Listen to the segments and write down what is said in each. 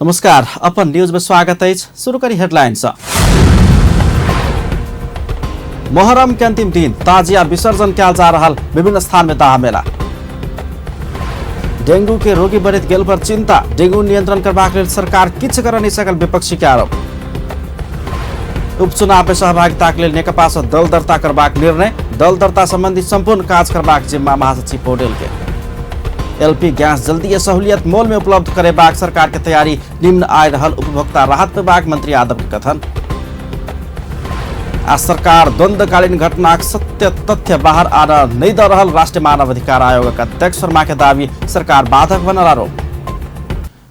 नमस्कार, अपन न्यूज में स्वागत है। शुरू करी हेडलाइन से। मोहर्रम के अंतिम दिन ताजिया विसर्जन कयल जा रहा विभिन्न स्थान में दाह मेला। डेंगू के रोगी बढ़ित गेल पर चिंता, डेंगू नियंत्रण करबाक लेल सरकार किछु कर नहीं सकल विपक्षी के आरोप। उपचुनाव में सहभागिता के लेल नेकपा से दल दर्ता करबाक निर्णय, दल दर्ता संबंधी संपूर्ण काज करबाक जिम्मा महासचिव पौडेल के। एलपी गैस जल्दी सहूलियत मोल में उपलब्ध करेबाक सरकार के तैयारी, निम्न आय रहल उपभोक्ता राहत पेबाक मंत्री यादव के कथन। आ सरकार द्वंद्वकालीन घटनाक सत्य तथ्य बाहर आना नहीं द रहल राष्ट्रीय मानवाधिकार आयोगक अध्यक्ष शर्मा के दावी, सरकार बाधक बनल आरोप।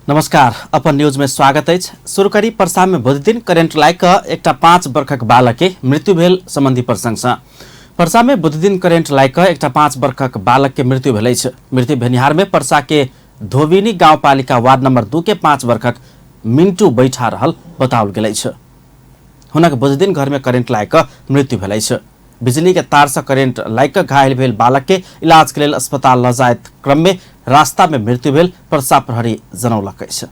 नमस्कार, अपन न्यूज में स्वागत अछि। शुरू करी परसा में बुध दिन करेंट लागि कऽ एकटा 5 वर्षक बालक के मृत्यु भेल संबंधी प्रसंग सँ। परसा में बुध दिन करेंट लागि कऽ एकटा 5 वर्षक बालक के मृत्यु भेल अछि। मृत्यु भेनिहार में परसा के धोबिनी गाउँपालिका वार्ड नंबर 2 के 5 वर्षक मिंटू बैठा रहल बताओल गेल अछि। हुनक बुध दिन घर में करेंट लागि कऽ मृत्यु भेल अछि। बिजली के तार से करेंट लागि कऽ घायल भेल बालक के इलाज के लेल अस्पताल ल जाइत क्रम में रास्ता में मृत्यु भेल परसा प्रहरी जनौलक अछि।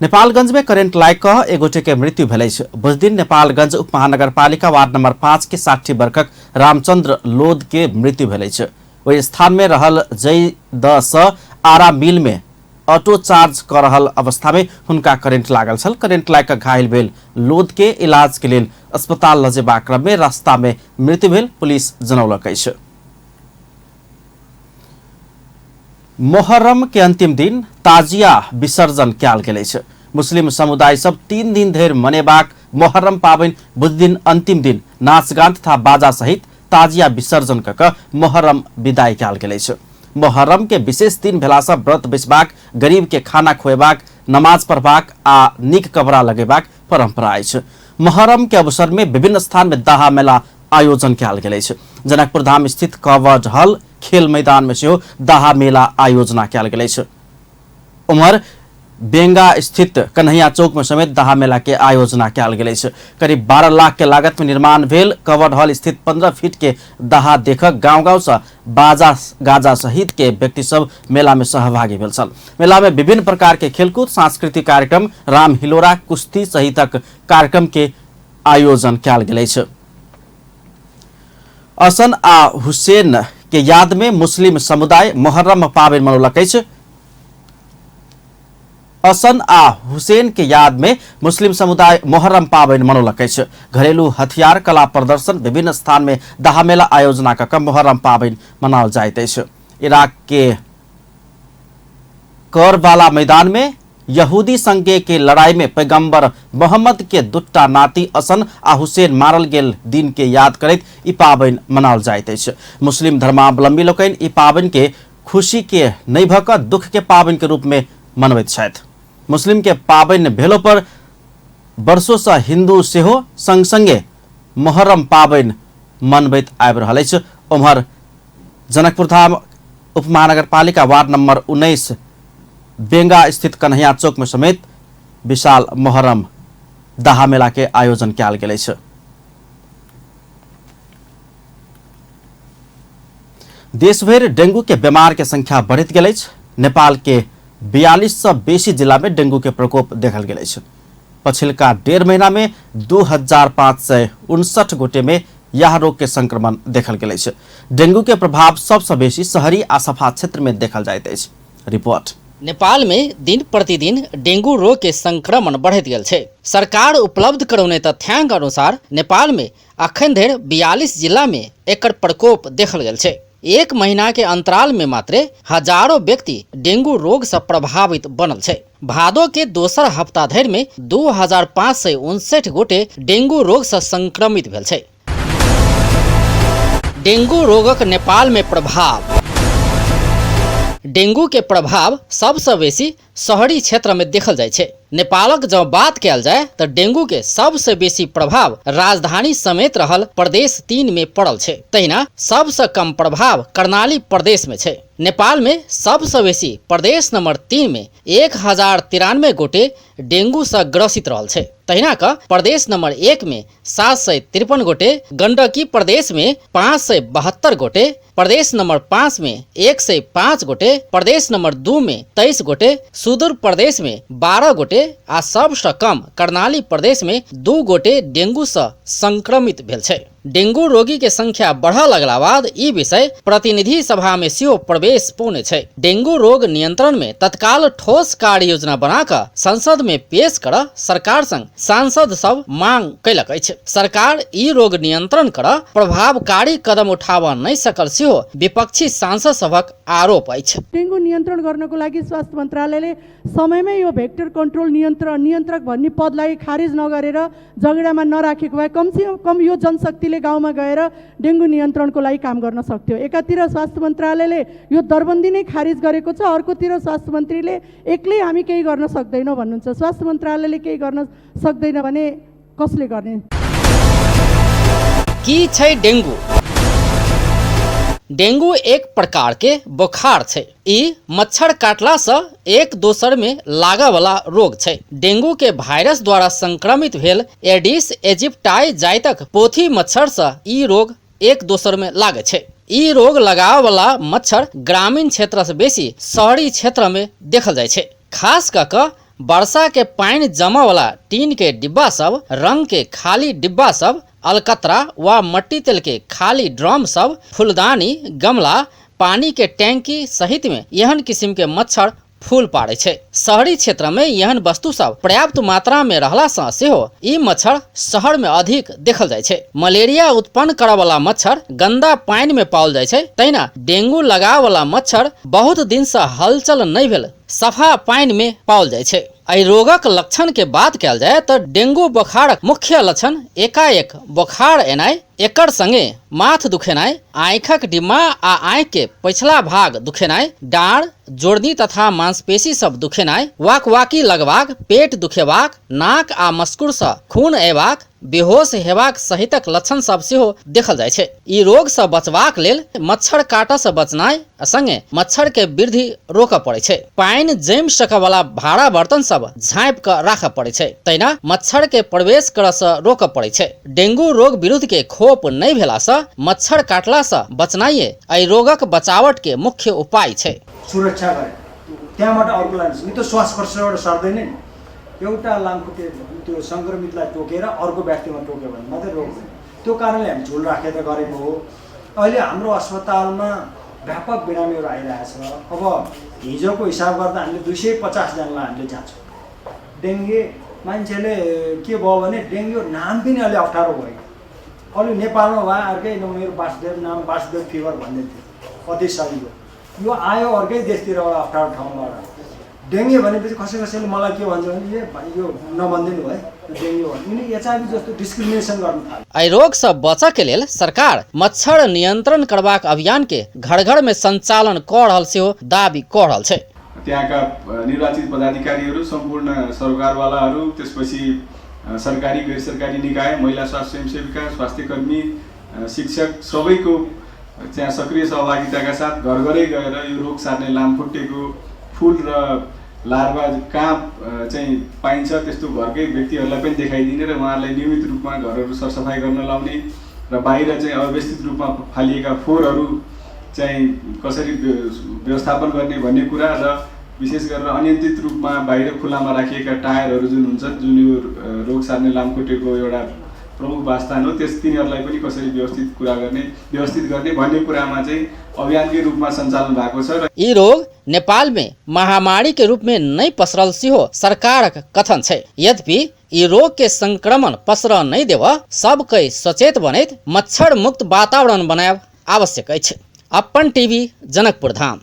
नेपालगंज में करेंट लागि कऽ एक गोटे के मृत्यु भेल अछि। बुधदिन नेपालगंज उप महानगरपालिका वार्ड नंबर 5 के 60 वर्षक रामचंद्र लोद के मृत्यु भेल अछि। ओहि स्थान में रहल जय द स आरा मिल में ऑटो चार्ज क रहल अवस्था में हुनका करेंट लागल छल। करेंट लागि कऽ घायल भेल लोद के इलाज के लेल अस्पताल ल जेबाक क्रम में रास्ता में मृत्यु भेल पुलिस जनौलक अछि। मोहर्रम के अंतिम दिन ताजिया विसर्जन कयल गेल अछि। मुस्लिम समुदाय सब 3 दिन धरि मनेबाक मोहर्रम पाबनि बुध दिन अंतिम दिन नाच गान तथा बाजा सहित ताजिया विसर्जन क कऽ मोहर्रम विदाई कयल गेल अछि। मोहर्रम के विशेष दिन भेलासँ व्रत बैसबाक, गरीब के खाना खुएबाक, नमाज पढ़बाक आ नीक कपड़ा लगेबाक परंपरा अछि। मोहर्रम के अवसर में विभिन्न स्थान में दाहा मेला आयोजन कयल गेल अछि। जनकपुर धाम स्थित कवर्ड हल खेल मैदान में सेहो दाहा मेला आयोजना कयल गेल अछि। उम्हर बेंगा स्थित कन्हैया चौक में समेत दाहा मेला के आयोजना कयल गेल अछि। करीब 12 लाख के लागत में निर्माण भेल कवर्ड हॉल स्थित 15 फीट के दाहा देखक गांव-गांव से बाजा गाजा सहित के व्यक्ति सब मेला में सहभागी भेल छल। मेला में विभिन्न प्रकार के खेलकूद, सांस्कृतिक कार्यक्रम, राम हिलोरा, कुश्ती सहितक कार्यक्रम के आयोजन कयल गेल अछि। असन आ हुसैन के याद में मुस्लिम समुदाय मोहर्रम पाबनि मनौलक अछि। असन आ हुसैन के याद में मुस्लिम समुदाय मोहर्रम पाबनि मनौलक अछि। घरेलू हथियार कला प्रदर्शन विभिन्न स्थान में दाहा मेला आयोजना क मोहर्रम पाबनि मनाओल जाइत अछि। इराक के करबाला मैदान में यहूदी संगे के लड़ाई में पैगंबर मोहम्मद के दुटा नाती असन आ हुसैन मारल गेल दिन के याद करैत ई पाबनि मनाओल जाइत अछि। मुस्लिम धर्मावलंबी लोकनि ई पाबनि के खुशी के नहि भऽ कऽ दुख के पाबनि के रूप में मनबैत छथि। मुस्लिम के पाबनि भेलो पर वर्षो सँ हिंदू सेहो संग संगे मोहर्रम पाबनि मनबैत आबि रहल अछि। ओम्हर जनकपुर धाम उपमहानगरपालिका वार्ड नंबर 19 बेंगा स्थित कन्हैया चौक में समेत विशाल मोहर्रम दाहा मेला के आयोजन कयल गेल अछि। देशभरि डेंगू के बीमार के संख्या बढ़ैत गेल अछि। नेपाल के 42 सँ बेसी जिला में डेंगू के प्रकोप देखल गेल अछि। पछिलका 1.5 महीना में 2559 गोटे में यह रोग के संक्रमण देखल गेल अछि। डेंगू के प्रभाव सबसँ बेसी शहरी आ सफा क्षेत्र में देखल जाइत अछि। रिपोर्ट। नेपाल में दिन प्रतिदिन डेंगू रोग के संक्रमण बढ़ैत गेल छै। सरकार उपलब्ध करौने तथ्यांक अनुसार नेपाल में अखन धरि 42 जिला में एकर प्रकोप देखल गेल छै। एक महीना के अंतराल में मात्रे हजारों व्यक्ति डेंगू रोग से प्रभावित बनल छै। भादो के दोसर हफ्ता धरि में 2559 गोटे डेंगू रोग से संक्रमित भेल छै। डेंगू रोगक नेपाल में प्रभाव। डेंगू के प्रभाव सबसँ बेसी शहरी क्षेत्र में देखल जाइ छै। नेपालक जँ बात कयल जाय तऽ डेंगू के सबसँ बेसी प्रभाव राजधानी समेत रहल प्रदेश 3 में पड़ल छै। तहिना सबसँ कम प्रभाव कर्णाली प्रदेश में छै। नेपाल में सबसँ बेसी प्रदेश नंबर 3 में 1093 गोटे डेंगू से ग्रसित रहल छै। तहिना क प्रदेश नंबर 1 में 753 गोटे, गंडकी प्रदेश में 572 गोटे, प्रदेश नंबर 5 में 105 गोटे, प्रदेश नंबर 2 में 23 गोटे, सुदूर प्रदेश में 12 गोटे आ सबसँ कम कर्णाली प्रदेश में 2 गोटे डेंगू से संक्रमित भेल छै। डेंगू रोगी के संख्या बढ़ऽ लगला बाद ई विषय प्रतिनिधि सभा में सेहो प्रवेश पौने छै। डेंगू रोग नियंत्रण में तत्काल ठोस कार्य योजना बना कऽ संसद में पेश कर सरकार संग सांसद सब मांग कैलक अछि। सरकार ई रोग नियंत्रण कर प्रभावकारी कदम उठाबऽ नहि सकल सेहो विपक्षी सांसद सभक आरोप अछि। डेंगू नियन्त्रण गर्नको लागि स्वास्थ्य मन्त्रालयले समयमै यो भेक्टर कन्ट्रोल नियन्त्रक भन्ने पदलाई खारेज नगरेर जगेडामा नराखेको भए कमसेकम यो जनशक्तिले गाउँमा गएर डेंगू नियन्त्रणको लागि काम गर्न सक्थ्यो। एकातिर स्वास्थ्य मन्त्रालयले यो दरबन्दी नै खारेज गरेको छ, अर्कोतिर स्वास्थ्य मन्त्रीले एक्लै हामी केही गर्न सक्दैनौँ भन्नुहुन्छ। स्वास्थ्य मन्त्रालयले केही गर्न सक्दैन भने कसले गर्ने? की छै डेंगू? डेंगू एक प्रकार के बोखार छै। ई मच्छर काटला से एक दोसर में लागऽ वाला रोग छै। डेंगू के वायरस द्वारा संक्रमित भेल एडिस एजिप्टाई जाइतक पोथी मच्छर से ई रोग एक दोसर में लागै छै। ई रोग लगाव वाला मच्छर ग्रामीण क्षेत्र से बेसी शहरी क्षेत्र में देखल जाइ छै। खास कऽ कऽ वर्षा के पानि जमा वाला टीन के डिब्बा सब, रंग के खाली डिब्बा सब, अलकतरा वा मट्टी तेल के खाली ड्रम सब, फूलदानी, गमला, पानी के टैंकी सहित में एहन किस्म के मच्छर फूल पाड़े छै। शहरी क्षेत्र में एहन वस्तु सब पर्याप्त मात्रा में रहला से सेहो ई मच्छर शहर में अधिक देखल जाइ छै। मलेरिया उत्पन्न करऽ वाला मच्छर गंदा पानि में पाओल जाइ छै। तहिना डेंगू लगाव वाला मच्छर बहुत दिन से हलचल नहि भेल सफा पानि में पाओल जाइ छै। एहि रोगक लक्षण के बात कयल जाय तऽ डेंगू बोखारक मुख्य लक्षण एकाएक बोखार एनाइ, एकर संगे माथ दुखेनाइ, आँखिक डिम्मा आ आँखि के पछिला भाग दुखेनाइ, डाँड़, जोड़नी तथा मांसपेशी सब दुखेनाइ, वाकवाकी लगबाक, पेट दुखेबाक, नाक आ मस्कुर सँ खून अयबाक, बेहोश हेबाक सहितक लक्षण सब सेहो देखल जाइ छै। ई रोग सँ बचबाक लेल मच्छर काटऽ सँ बचनाइ आ संगे मच्छर के वृद्धि रोकऽ पड़ै छै। पानि जमि सकऽ वाला भाड़ा बर्तन सब झाँपि कऽ राखऽ पड़ै छै। तहिना मच्छर के प्रवेश करऽ सँ रोकऽ पड़ै छै। डेंगू रोग विरुद्ध के खोप नहि भेला सँ मच्छर काटला सँ बचनाइए एहि रोगक बचावट के मुख्य उपाय छै। सुरक्षा गरे त्यहाँबाट अर्को लान्छ नि, त्यो श्वास प्रश्वासबाट सर्दैन नि। एउटा लामखुट्टे त्यो सङ्क्रमितलाई टोकेर अर्को व्यक्तिमा टोक्यो भने मात्रै रोग हुने। त्यो कारणले हामी झुल राखेर गरेको हो। अहिले हाम्रो अस्पतालमा व्यापक बिरामीहरू आइरहेछ। अब हिजोको हिसाब गर्दा हामीले 250 जनालाई हामीले जाँच्छौँ। डेङ्गी मान्छेले के भयो भने डेङ्गु नाम पनि अलि अप्ठ्यारो भयो। अलि नेपालमा भए अर्कै मेरो वासुदेव नाम वासुदेव फिभर भन्दै थियो, अति सजिलो। यो आयो अर्कै देशतिरबाट अप्ठ्यारो ठाउँबाट। डेङ्गी भनेपछि कसै कसैले मलाई के भन्छ भने ए भाइ यो नभनिदिनु है डेङ्गी भन्नु, यिनी एचआइभी जस्तो डिस्क्रिमिनेसन गर्नु थाल्यो। एहि रोग सँ बचऽ के लेल सरकार मच्छर नियंत्रण करबाक अभियान के घर घर में संचालन कऽ रहल सेहो दावी कऽ रहल छै। त्यहाँका निर्वाचित पदाधिकारीहरू, सम्पूर्ण सरकारवालाहरू, त्यसपछि सरकारी गैर सरकारी निकाय, महिला स्वास्थ्य स्वयंसेविका, स्वास्थ्यकर्मी, शिक्षक सबैको त्यहाँ सक्रिय सहभागिताका साथ घर घरै गएर यो रोग सार्ने लामखुट्टेको फुल र लार्वा कहाँ चाहिँ पाइन्छ त्यस्तो घरकै व्यक्तिहरूलाई पनि देखाइदिने र उहाँहरूलाई नियमित रूपमा घरहरू सरसफाइ गर्न लाउने र बाहिर चाहिँ अव्यवस्थित रूपमा फालिएका फोहोरहरू चाहिँ कसरी व्यवस्थापन गर्ने भन्ने कुरा र विशेष गरेर अनियन्त्रित रूपमा बाहिर खुलामा राखिएका टायरहरू जुन हुन्छन्, जुन यो रोग सार्ने लामखुट्टेको एउटा प्रमुख वासस्थान हो, त्यस तिनीहरूलाई पनि कसरी व्यवस्थित कुरा गर्ने, व्यवस्थित गर्ने भन्ने कुरामा चाहिँ अभियानकै रूपमा सञ्चालन भएको छ। र ई रोग नेपाल में महामारी के रूप में नहीं पसरल सेहो सरकारक कथन छै। यद्यपि ई रोग के संक्रमण पसरऽ नहि देबऽ सबके सचेत बनैत मच्छर मुक्त वातावरण बनायब आवश्यक अछि। अपन टीवी, जनकपुर धाम।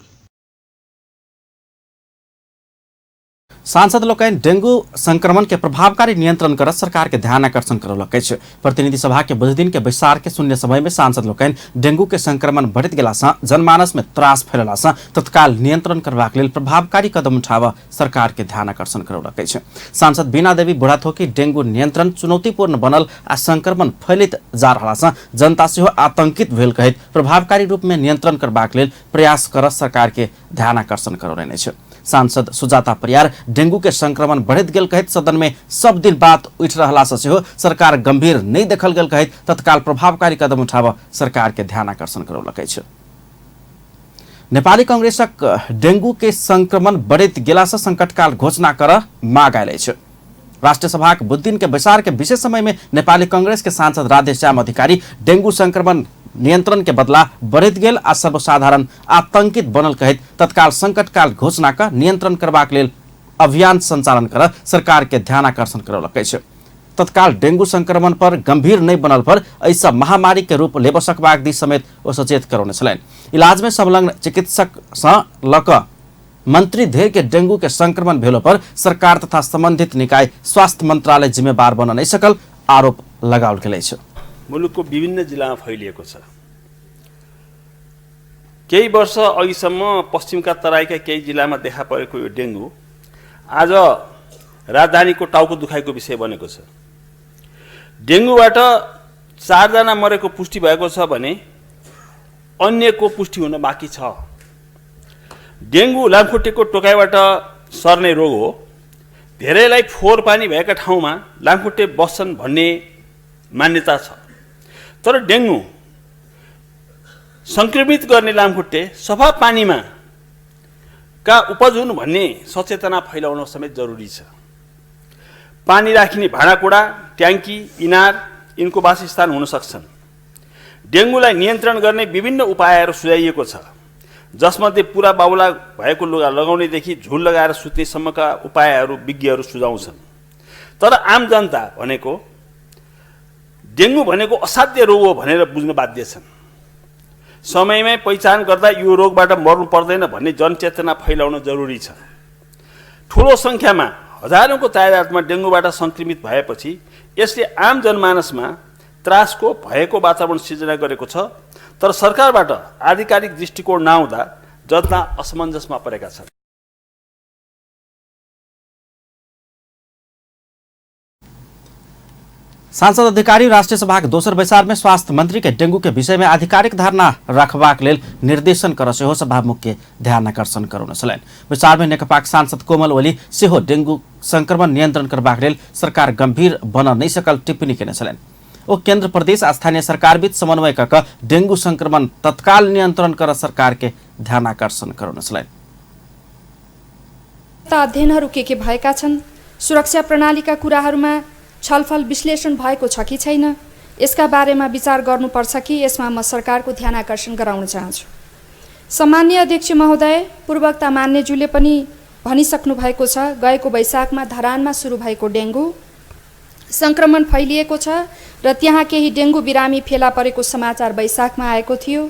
सांसद लोकनि डेंगू संक्रमण के प्रभावकारी नियंत्रण कर सरकार के ध्यान आकर्षण करौलक अछि। प्रतिनिधि सभा के बुधदिन के बैसार के शून्य समय में सांसद लोकनि डेंगू के संक्रमण बढ़ित गेला सँ जनमानस में त्रास फैलला सँ तत्काल नियंत्रण करबाक लेल प्रभावकारी कदम उठाबऽ सरकार के ध्यान आकर्षण करौलक अछि। सांसद बीना देवी बुढ़ाथोकी डेंगू नियंत्रण चुनौतीपूर्ण बनल आ संक्रमण फैलैत जा रहला सँ जनता सेहो आतंकित भेल कहैत प्रभावकारी रूप में नियंत्रण करबाक लेल प्रयास कर सरकार के ध्यान आकर्षण करौलनि अछि। सांसद सुजाता परियार डेंगू के संक्रमण बढ़ैत गेल कहैत सदन में सब दिन बात उठि रहला से सेहो सरकार गंभीर नहि देखल गेल कहैत तत्काल प्रभावकारी कदम उठाबऽ सरकार के ध्यान आकर्षण करौलक अछि। नेपाली कांग्रेसक डेंगू के संक्रमण बढ़ैत गेला से संकटकाल घोषणा कर माग आयल अछि। राष्ट्रिय सभाक बुधदिन के बैसार के विशेष समय में नेपाली कांग्रेस के सांसद राधेश्याम अधिकारी डेंगू संक्रमण नियंत्रण के बदला बढ़ैत गेल आ सर्वसाधारण आतंकित बनल कहैत तत्काल संकटकाल घोषणा क नियंत्रण करबाक लेल अभियान संचालन कर सरकार के ध्यान आकर्षण करौलक अछि। तत्काल डेंगू संक्रमण पर गंभीर नहि बनल पर एहिसँ महामारी के रूप लेबऽ सकबाक दिस समेत ओ सचेत करौने छलनि। इलाज में संलग्न चिकित्सक सँ लऽ कऽ मंत्री धरि के डेंगू के संक्रमण भेलो पर सरकार तथा संबंधित निकाय स्वास्थ्य मंत्रालय जिम्मेवार बन नहि सकल आरोप लगाओल गेल अछि। मुलुकको विभिन्न जिल्लामा फैलिएको छ। केही वर्ष अघिसम्म पश्चिमका तराईका केही जिल्लामा देखा परेको यो डेंगू आज राजधानीको टाउको दुखाइको विषय बनेको छ। डेंगूबाट 4 जना मरेको पुष्टि भएको छ भने अन्यको पुष्टि हुन बाँकी छ। डेंगू लामखुट्टेको टोकाइबाट सर्ने रोग हो। धेरैलाई फोहोर पानी भएका ठाउँमा लामखुट्टे बस्छन् भन्ने मान्यता छ, तर डेंगू संक्रमित गर्ने लामखुट्टे सफा पानीमा का उपज हुन् भन्ने सचेतना फैलाउन समेत जरुरी छ। पानी राखिने भाँडाकुँडा, ट्याङ्की, इनार यिनको वासस्थान हुन सक्छन्। डेंगूलाई नियन्त्रण गर्ने विभिन्न उपायहरू सुझाइएको छ, जसमध्ये पुरा बाहुला भएको लुगा लगाउनेदेखि झुल लगाएर सुत्नेसम्मका उपायहरू विज्ञहरू सुझाउँछन्। तर आम जनता भनेको डेंगू भनेको असाध्य रोग हो भनेर बुझ्न बाध्य छन्। समयमै पहिचान गर्दा यो रोगबाट मर्नु पर्दैन भन्ने जनचेतना फैलाउन जरुरी छ। ठुलो सङ्ख्यामा हजारौंको तादादमा डेंगूबाट सङ्क्रमित भएपछि यसले आम जनमानसमा त्रासको भयको वातावरण सिर्जना गरेको छ, तर सरकारबाट आधिकारिक दृष्टिकोण नआउँदा जनता असमञ्जसमा परेका छन्। सांसद अधिकारी राष्ट्रिय सभाक दोसर बैसार में स्वास्थ्य मंत्री के डेंगू के विषय में आधिकारिक धारणा रखबाक लेल निर्देशन कर सेहो सभामुख के ध्यान आकर्षण करौने छलनि। बैसार में नेकपाक सांसद कोमल ओली सेहो डेंगू संक्रमण नियंत्रण करबाक लेल सरकार गंभीर बन नहि सकल टिप्पणी केने छलनि। ओ केन्द्र प्रदेश आ स्थानीय सरकार बीच समन्वय क कऽ डेंगू संक्रमण तत्काल नियंत्रण कर सरकार के ध्यान आकर्षण करौने छलनि। अध्ययनहरू के भएका छन्, सुरक्षा प्रणालीका कुराहरूमा छलफल विश्लेषण भएको छ कि छैन, यसका बारेमा विचार गर्नुपर्छ कि यसमा म सरकारको ध्यान आकर्षण गराउन चाहन्छु। सम्माननीय अध्यक्ष महोदय, पूर्ववक्ता मान्यज्यूले पनि भनिसक्नु भएको छ, गएको वैशाखमा धरानमा सुरु भएको डेंगू संक्रमण फैलिएको छ र त्यहाँ केही डेंगू बिरामी फेला परेको समाचार वैशाखमा आएको थियो।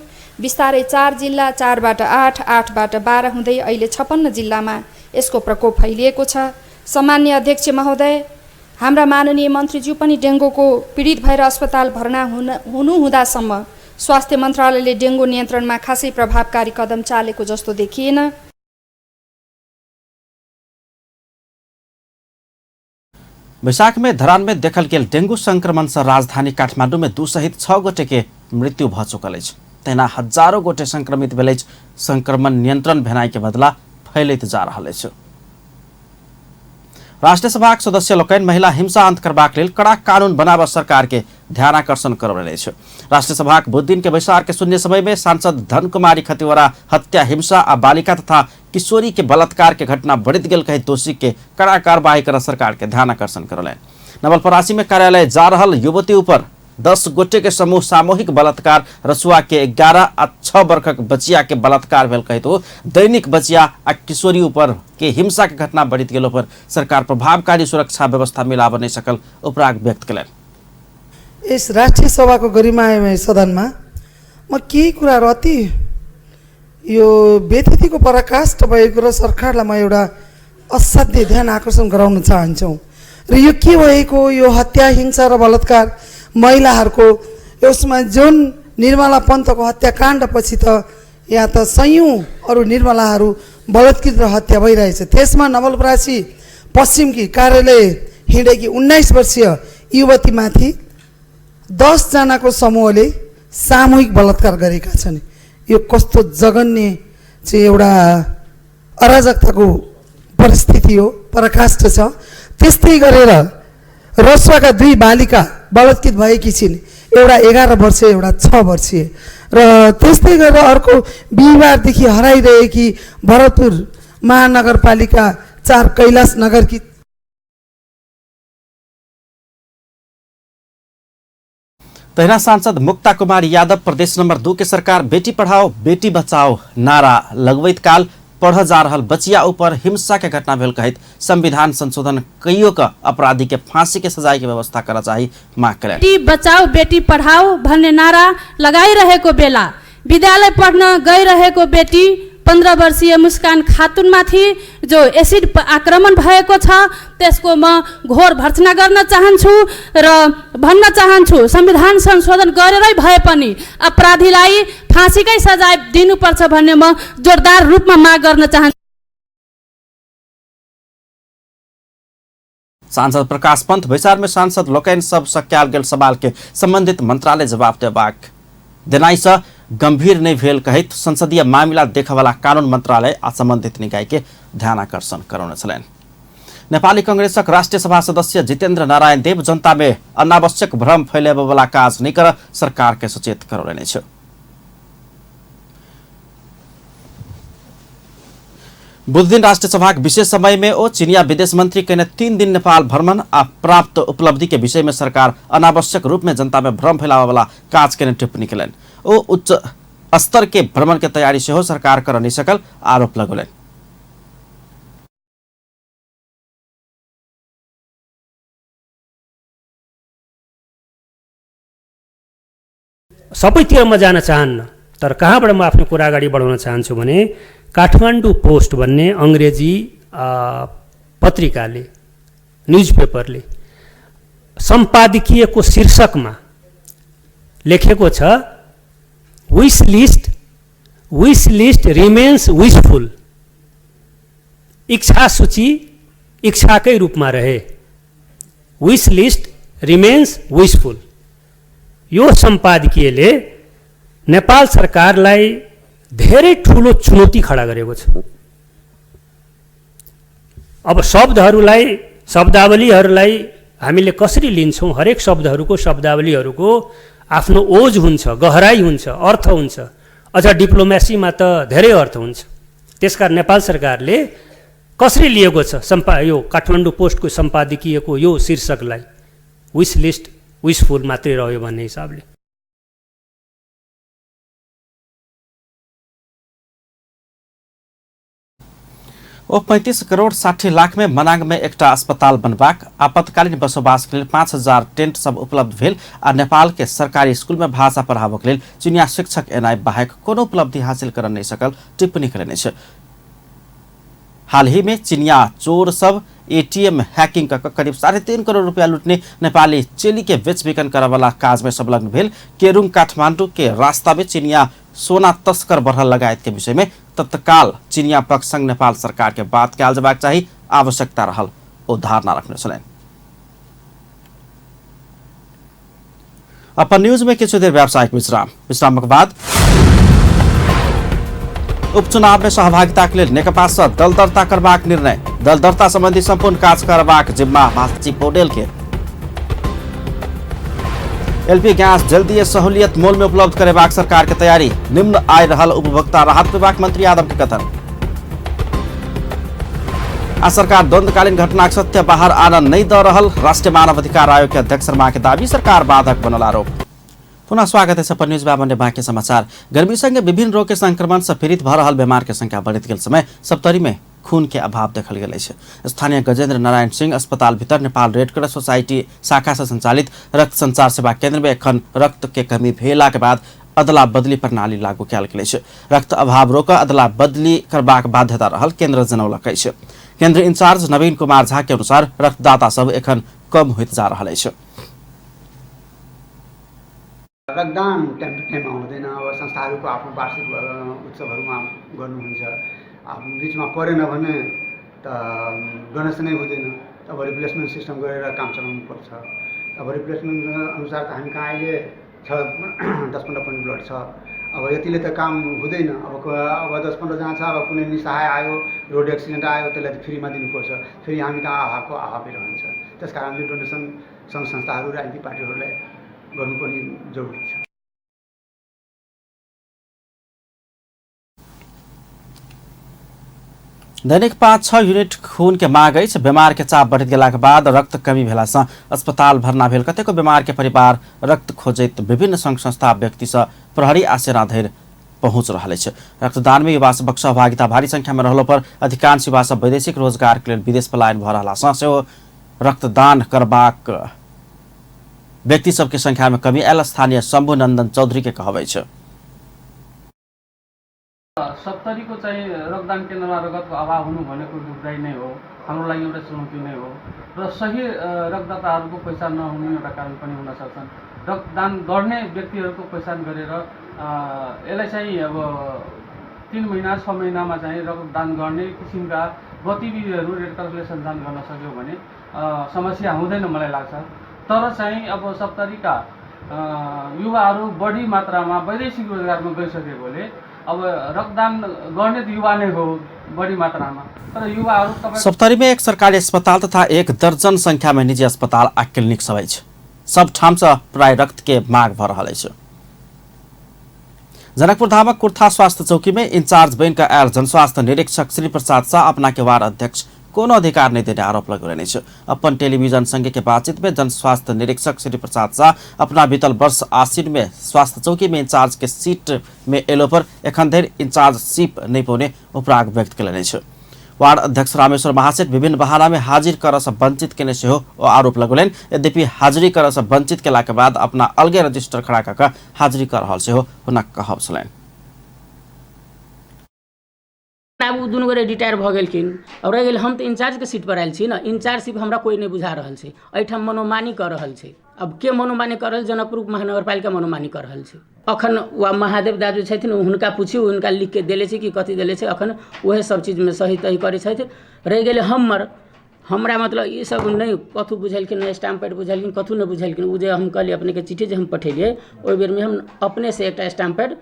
बिस्तारै 4 जिल्ला, 4बाट 8, 8बाट 12 हुँदै अहिले 56 जिल्लामा यसको प्रकोप फैलिएको छ। सम्माननीय अध्यक्ष महोदय, हाम्रा माननीय मन्त्रीज्यू पनि डेंगूको पीडित भएर अस्पताल भर्ना हुनुहुँदासम्म स्वास्थ्य मन्त्रालयले डेंगू नियन्त्रणमा खासै प्रभावकारी कदम चालेको जस्तो देखिएन। वैशाख में धरान में देखल गेल डेंगू संक्रमण से राजधानी काठमांडू में 2 सहित 6 गोटे के मृत्यु भ चुकल अछि। तहिना हजारों गोटे संक्रमित भेल अछि। संक्रमण नियंत्रण भेनाइ के बदला फैलैत जा रहल अछि। राष्ट्रिय सभाक सदस्य लोकनि महिला हिंसा अंत करबाक लेल कड़ा कानून बनाबऽ सरकार के ध्यान आकर्षण करौने अछि। राष्ट्रिय सभाक बुधदिन के बैसार के शून्य समय में सांसद धनकुमारी खतिवड़ा हत्या, हिंसा आ बालिका तथा किशोरी के बलात्कार के घटना बढ़ित गेल कहि दोषी के कड़ा कार्रवाई कर सरकार के ध्यान आकर्षण करौलनि। नवलपरासी में कार्यालय जा रहल युवती ऊपर 10 गोटे के समूह सामूहिक बलात्कार, रसुआ के 11 आ 6 वर्षक बचिया के बलात्कार भेल कहैत ओ दैनिक बचिया आ किशोरी ऊपर के हिंसा के घटना बढ़ित गेलो पर सरकार प्रभावकारी सुरक्षा व्यवस्था मिलाब नहि सकल उपराग व्यक्त केलनि। यस राष्ट्रिय सभाको गरिमामय सदनमा म केही कुराहरू अति यो व्यतिथिको पराकाष्ठ भएको र सरकारलाई म एउटा असाध्य ध्यान आकर्षण गराउन चाहन्छौँ। र यो के भएको यो हत्या, हिंसा र बलात्कार महिलाहरूको यसमा जुन निर्मला पन्तको हत्याकाण्डपछि त यहाँ त सयौँ अरू निर्मलाहरू बलात्कृत र हत्या भइरहेछ। त्यसमा नवलपरासी पश्चिमकी कार्यालय हिँडेकी 19 वर्षीय युवतीमाथि 10 जनाको समूहले सामूहिक बलात्कार गरेका छन्। यो कस्तो जघन्य चाहिँ एउटा अराजकताको परिस्थिति हो, पराकाष्ठ छ। त्यस्तै गरेर रसुवाका 2 बालिका बलात्कृत भएकी छिन्, एउटा 11 वर्षीय, एउटा 6 वर्षीय। र त्यस्तै गरेर अर्को बिहिबारदेखि हराइरहेकी भरतपुर महानगरपालिका 4 कैलाश नगरकी तहिना सांसद मुक्ता कुमारी यादव प्रदेश नंबर 2 के सरकार बेटी पढ़ाओ बेटी बचाओ नारा लगबैत काल पढ़ जा रहल बचिया ऊपर हिंसा के घटना भेल कहैत संविधान संशोधन कइयो क अपराधी के फांसी के सजाय के व्यवस्था कर चाही माग करें। बेटी बचाओ बेटी पढ़ाओ भन्ने नारा लगाइरहेको बेला विद्यालय पढ्न गइरहेको बेटी 15 वर्षीय मुस्कान खातुनमाथि जो एसिड आक्रमण भएको छ त्यसको म घोर भर्त्सना गर्न चाहन्छु र भन्न चाहन्छु संविधान संशोधन गरेरै भए पनि अपराधीलाई फाँसीकै सजाय दिनुपर्छ भन्ने म जोरदार रूपमा माग गर्न चाहन्छु। सांसद प्रकाश पंत बैसार में सांसद लोकैन सब सक्याल गेल सवाल के संबंधित मंत्रालय जवाब देबाक देनाइ सँ गंभीर नहीं भेल कहैत संसदीय मामिला देखवाला कानून मंत्रालय आ संबंधित निकाय के ध्यानाकर्षण करौने छलनि। नेपाली कांग्रेसक राष्ट्रिय सभा सदस्य जितेन्द्र नारायण देव जनता में अनावश्यक भ्रम फैलाबयवला काज नहीं कर सरकार के सचेत करौलनि अछि। बुधदिन राष्ट्रिय सभाक विशेष समय में ओ चीनिया विदेश मंत्री कने 3 दिन नेपाल भ्रमण आ प्राप्त उपलब्धि के विषय में सरकार अनावश्यक रूप में जनता में भ्रम फैलाबयवला काज केने टिप्पणी केलनि। ओ उच्च स्तर के भ्रमण के तैयारी सेहो सरकार कर नहीं सकल आरोप लगौलनि। सबैतिर म जान चाहन्न, तर कहाँबाट म आफ्नो कुरा अगाडि बढाउन चाहन्छु भने काठमाडौँ पोस्ट भन्ने अङ्ग्रेजी पत्रिकाले, न्युज पेपरले सम्पादकीयको शीर्षकमा लेखेको छ wish list remains wishful, इच्छा सूची इच्छाकै रूपमा रहे, विस लिस्ट रिमेन्स विसफुल। यो सम्पादकीयले नेपाल सरकारलाई धेरै ठुलो चुनौती खडा गरेको छ। अब शब्दहरूलाई, शब्दावलीहरूलाई हामीले कसरी लिन्छौँ, हरेक शब्दहरूको, शब्दावलीहरूको आफ्नो ओज हुन्छ, गहराई हुन्छ, अर्थ हुन्छ। अझ डिप्लोमेसीमा त धेरै अर्थ हुन्छ। त्यसकारण नेपाल सरकारले कसरी लिएको छ यो काठमाडौँ पोस्टको सम्पादकीयको यो शीर्षकलाई विस लिस्ट विसफुल मात्रै रह्यो भन्ने हिसाबले। ओ 35 करोड़ 60 लाख में मनांग में एकटा अस्पताल बनबाक, आपातकालीन बसोबास के लेल 5000 टेंट सब उपलब्ध भेल आ नेपाल के सरकारी स्कूल में भाषा पढ़ाबक लेल चीनिया शिक्षक एनाइ बाहेक कोनो उपलब्धि हासिल कर नहीं सकल टिप्पणी कयने छै। हाल ही में चीनिया चोर सब एटीएम हैकिंग क करीब 3.5 करोड़ रुपया लूटने नेपाली चेली के बेचबिखन करवाला काज में संलग्न भेल केरुङ काठमाडौँ के रास्ता में चीनिया सोना तस्कर बढ़ल लगायत के विषय में तत्काल चीनिया पक्ष संग नेपाल सरकार के बात कयल जबाक चाही आवश्यकता रहल ओ धारणा रखने छलनि। अपन न्यूज में किछु देर व्यावसायिक विश्राम, विश्रामक बाद उपचुनाव में सहभागिता के लेल नेकपा सँ दल दर्ता करबाक निर्णय, दल दर्ता संबंधी संपूर्ण काज करबाक जिम्मा महासचिव पौडेल के। एलपी गैस जल्दी सहूलियत मोल में उपलब्ध करेबाक सरकार के तैयारी, निम्न आय रहल उपभोक्ता राहत पेबाक मंत्री यादव के कथन। आ सरकार द्वंद्वकालीन घटनाक सत्य बाहर आनन नहीं द रहल राष्ट्रीय मानव अधिकार आयोग के अध्यक्ष शर्मा के दावी, सरकार बाधक बनल आरोप। पुनः स्वागत है सपन न्यूज में बाकी समाचार। गर्मी संगे विभिन्न रोग के संक्रमण से पीड़ित भ रहल बीमार के संख्या बढ़ित गेल समय सप्तरी में खून के अभाव देखल गेल अछि। स्थानीय गजेंद्र नारायण सिंह अस्पताल भीतर नेपाल रेड क्रॉस सोसाइटी शाखा से संचालित रक्त संचार सेवा केंद्र में एखन रक्त के कमी भेला के बाद अदला बदली प्रणाली लागू कयल गेल अछि। रक्त अभाव रोक अदला बदली करबाक बाध्यता रहल केंद्र जनौलक अछि। केंद्र इंचार्ज नवीन कुमार झा के अनुसार रक्तदाता सब एखन कम होइत जा रहल अछि। रक्तदान टाइम टु टाइम आउँदैन, अब संस्थाहरूको आफ्नो वार्षिक उत्सवहरूमा गर्नुहुन्छ, आफ्नो बिचमा परेन भने त डोनेसनै हुँदैन। अब रिप्लेसमेन्ट सिस्टम गरेर काम चलाउनु पर्छ। अब रिप्लेसमेन्ट अनुसार त हामी कहाँ अहिले छ 10-15 पोइन्ट ब्लड छ। अब यतिले त काम हुँदैन। अब 10-15 जना छ, अब कुनै निसहाय आयो, रोड एक्सिडेन्ट आयो, त्यसलाई त फ्रीमा दिनुपर्छ, फेरि हामी कहाँ अभावको अभावै रहन्छ। त्यस कारणले डोनेसन सङ्घ संस्थाहरू राजनीतिक पार्टीहरूलाई गर्नु पनि जरुरी छ। दैनिक 5-6 यूनिट खून के माग अछि। बीमार के चाप बढ़ित गेलाक बाद रक्त कमी भेला सँ अस्पताल भर्ना भेल कतेको बीमार के परिवार रक्त खोजैत विभिन्न संघ संस्था व्यक्ति सँ प्रहरी आ सेना धरि पहुँच रहल अछि। रक्तदान में युवा सभक सहभागिता भारी संख्या में रहलो पर अधिकांश युवा सब वैदेशिक रोजगार के लेल विदेश पलायन भऽ रहला सँ सेहो रक्तदान करबाक व्यक्ति सबके संख्या में कमी आयल स्थानीय शंभु नंदन चौधरी के कहब अछि। सप्तरीको चाहिँ रक्तदान केन्द्रमा रगतको अभाव हुनु भनेको दुखदायी नै हो, हाम्रो लागि एउटा चुनौती नै हो र सही रक्तदाताहरूको पहिचान नहुनु एउटा कारण पनि हुन सक्छन्। रक्तदान गर्ने व्यक्तिहरूको पहिचान गरेर यसलाई चाहिँ अब 3 महिना 6 महिनामा चाहिँ रक्तदान गर्ने किसिमका गतिविधिहरू रेड क्रसले सञ्चालन गर्न सक्यो भने समस्या हुँदैन मलाई लाग्छ। तर चाहिँ अब सप्तरीका युवाहरू बढी मात्रामा वैदेशिक रोजगारमा गइसकेकोले अब रक्तदान गर्ने त युवा नै हो बढी मात्रामा, तर युवाहरू सप्तरी में एक सरकारी अस्पताल तथा 1 दर्जन संख्या में निजी अस्पताल आ क्लिनिक सब अछि। सब ठाम से प्राय रक्त के माग भ रहल अछि। जनकपुर धामक कुर्था स्वास्थ्य चौकी में इंचार्ज बनि कऽ आयल जनस्वास्थ्य निरीक्षक श्री प्रसाद शाह अपना के वार्ड अध्यक्ष कोनो अधिकार नहीं देने आरोप लगौलनि अछि। अपन टेलीविजन संगे के बातचीत में जनस्वास्थ्य निरीक्षक श्री प्रसाद शाह अपना बीतल वर्ष आश्विन में स्वास्थ्य चौकी में इंचार्ज के सीट में एलो पर एखन धरि इंचार्ज सीप नहीं पौने उपराग व्यक्त कयलनि अछि। वार्ड अध्यक्ष रामेश्वर महासेठ विभिन्न बहाना में हाजिर करऽ सँ वंचित केने सेहो ओ आरोप लगौलनि। यद्यपि हाजिरी करऽ सँ वंचित केला के बाद अपना अलगे रजिस्टर खड़ा कऽ कऽ हाजिरी कऽ रहल सेहो हुनक कहब छलनि। आब ओ दुनू गोरे रिटायर भऽ गेलखिन और रहि गेल हम तऽ इंचार्जके सीट पर आयल छी ने, इंचार्ज सिर्फ हमरा कोइ नहि बुझा रहल छै, एहिठाम मनोमानी कऽ रहल छै। अब के मनोमानी कऽ रहल? जनकपुर महानगरपालिका मनोमानी कऽ रहल छै। अखन वा महादेव दाजू छथिन, हुनका पुछियौ, हुनका लिख के देले छै कि कथी देले छै, अखन उएह सब चीजमे सही तही करै छथि। रहि गेलै हमर, हमरा मतलब ई सब नहि कथू बुझेलखिन, नहि स्टाम्प पैड बुझेलखिन, कथू नहि बुझेलखिन। ओ जे हम कहलियै अपनेके चिट्ठी जे हम पठेलियै ओहि बेरमे हम अपनेसँ एकटा स्टाम्प पैड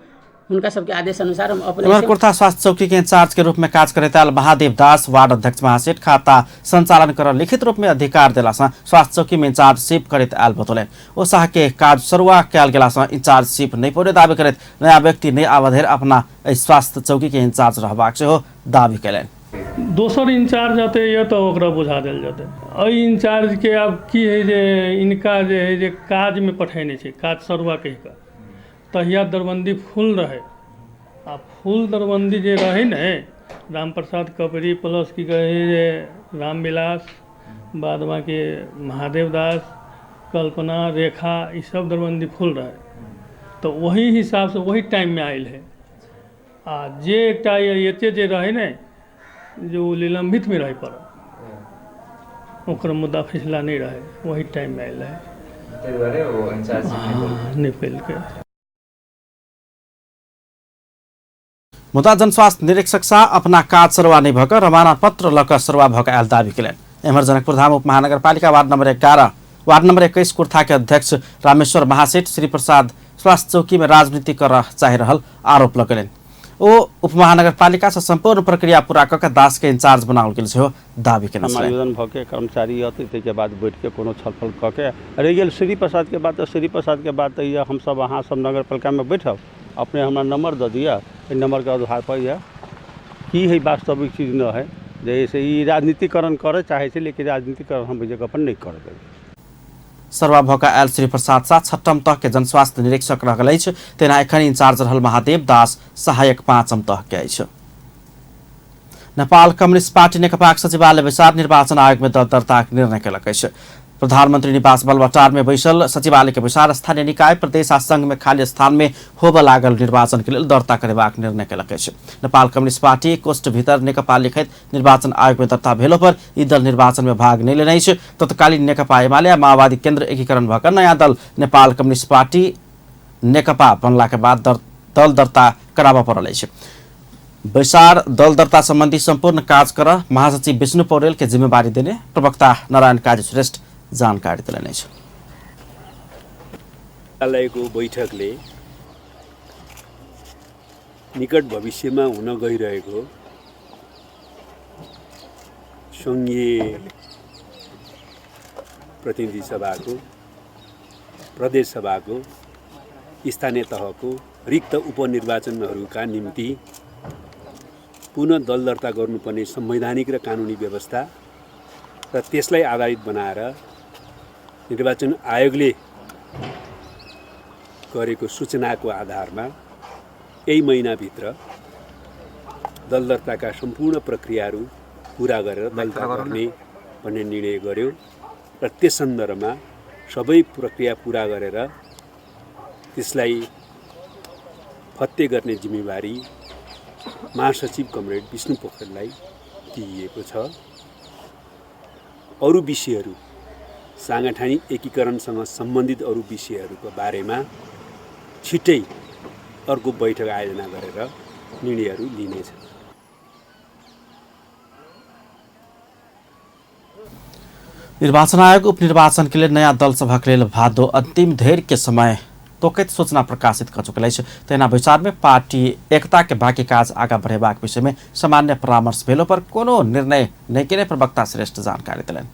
हुनका सबके आदेश अनुसार हम अपने कुर्था स्वास्थ्य चौकी के इंचार्ज के रूप में काज करैत आयल महादेव दास वार्ड अध्यक्ष महासेठ खाता संचालन कर लिखित रूप में अधिकार देला सँ स्वास्थ्य चौकी में इंचार्ज शिप करैत आयल बतौलनि। ओ शाह के काज सरुआ कयल गेला सँ इंचार्ज शिप नहि पौने दावी करैत नया व्यक्ति नहि आबऽ धरि अपना एहि स्वास्थ्य चौकी के इंचार्ज रहबाक सेहो दावी कयलनि। दोसर इंचार्ज अतै यऽ तऽ ओकरा बुझा देल जेतै। एहि इंचार्ज के आब की है जे इनका जे है जे काज में पठेने छै, काज सरुआ कहि कऽ। तहिया दरबन्दी फूल रहे आ फूल दरबन्दी जे रहे ने राम प्रसाद कपरी प्लस की कहे जे रामविलास, बाद बाकी महादेव दास, कल्पना, रेखा, ई सब दरबन्दी फूल रहे। तो वही हिसाब से वही टाइम में आयल है। आ जे एकटा एते जे रहे ने जे ओ निलम्बित में रहे पड़ल, ओकर मुद्दा फैसला नहीं रहे, वही टाइम में आयल है, नहीं पेलकै। मुदा जनस्वास्थ्य निरीक्षक शाह अपना काज सरुआ नहि भऽ कऽ रवाना पत्र लऽ कऽ सरुआ भऽ कऽ आयल दावी कयलनि। एम्हर जनकपुर धाम उप महानगरपालिका ward number 11 ward number 21 Kurtha के अध्यक्ष रामेश्वर महासेठ श्री प्रसाद स्वास्थ्य चौकी में राजनीति करऽ चाहि रहल आरोप लगौलनि। ओ उप महानगरपालिका से संपूर्ण प्रक्रिया पूरा कऽ कऽ दास के इंचार्ज बनाओल गेल सेहो दावी केने छलनि। समायोजन भऽ के कर्मचारी अतै ताहिके बाद बैठ के कोनो छलफल कऽ के रहि गेल श्री प्रसाद के बात। तऽ श्री प्रसाद के बात तऽ यऽ हमसब अहाँ सब नगरपालिकामे बैठब, अपने हमरा नंबर दऽ दिअ, एहि नंबरके आधार पर यऽ की है वास्तविक चीज न है जे से ई राजनीतिकरण करऽ चाहै छै, लेकिन राजनीतिकरण हम एहि जगह पर नहि करऽ देबै। सरवा भऽ कऽ आयल श्री प्रसाद शाह छठम तह के जनस्वास्थ्य निरीक्षक रहल अछि, तेना एखन इंचार्ज रहल महादेव दास सहायक 5म तह के अछि। नेपाल कम्युनिस्ट पार्टी नेकपाक सचिवालय बैसार निर्वाचन आयोग में दल दर्ताक निर्णय कयलक अछि। प्रधानमंत्री निवास बलबटार में बैसल सचिवालय के बैसार स्थानीय निकाय प्रदेश आ संघ में खाली स्थान में होबऽ लागल निर्वाचन के लेल दर्ता करेबाक निर्णय कयलक अछि। नेपाल कम्युनिस्ट पार्टी कोष्ठ भीतर नेकपा लिखैत निर्वाचन आयोग में दर्ता भेलो पर ई दल निर्वाचन में भाग नहि लेने अछि। तत्कालीन नेकपा एमाले आ माओवादी केन्द्र एकीकरण भऽ कऽ नयाँ दल नेपाल कम्युनिस्ट पार्टी नेकपा बनला के बाद दल दर्ता कराबऽ पड़ल अछि। बैसार दल दर्ता संबंधी संपूर्ण काज कर महासचिव विष्णु पौडेल के जिम्मेवारी देने प्रवक्ता नारायण काजी श्रेष्ठ जानकारी देलनि अछि। बैठकले निकट भविष्यमा हुन गइरहेको सङ्घीय प्रतिनिधि सभाको, प्रदेश सभाको, स्थानीय तहको रिक्त उपनिर्वाचनहरूका निम्ति पुनः दल दर्ता गर्नुपर्ने संवैधानिक र कानुनी व्यवस्था र त्यसलाई आधारित बनाएर निर्वाचन आयोगले गरेको सूचनाको आधारमा यही महिनाभित्र दल दर्ताका सम्पूर्ण प्रक्रियाहरू पुरा गरेर दल दर्ता गर्ने भन्ने निर्णय गर्यो र त्यस सन्दर्भमा सबै प्रक्रिया पुरा गरेर त्यसलाई फत्ते गर्ने जिम्मेवारी महासचिव कमरेड विष्णु पोखरेललाई दिइएको छ। अरू विषयहरू साङ्गठनिक एकीकरणसँग सम्बन्धित अरू विषयहरूको बारेमा छिट्टै अर्को बैठक आयोजना गरेर निर्णयहरू लिनेछ। निर्वाचन आयोग उपनिर्वाचन के लिए नयाँ दल सभा के लेल भादो अंतिम धैर्य के समय तोकैत सूचना प्रकाशित कर चुकल अछि। तहिना बैसार में पार्टी एकता के बाकी काज आगा बढ़ेबाक विषय में सामान्य परामर्श भेलो पर कोनो निर्णय नहि केने प्रवक्ता श्रेष्ठ जानकारी देलनि।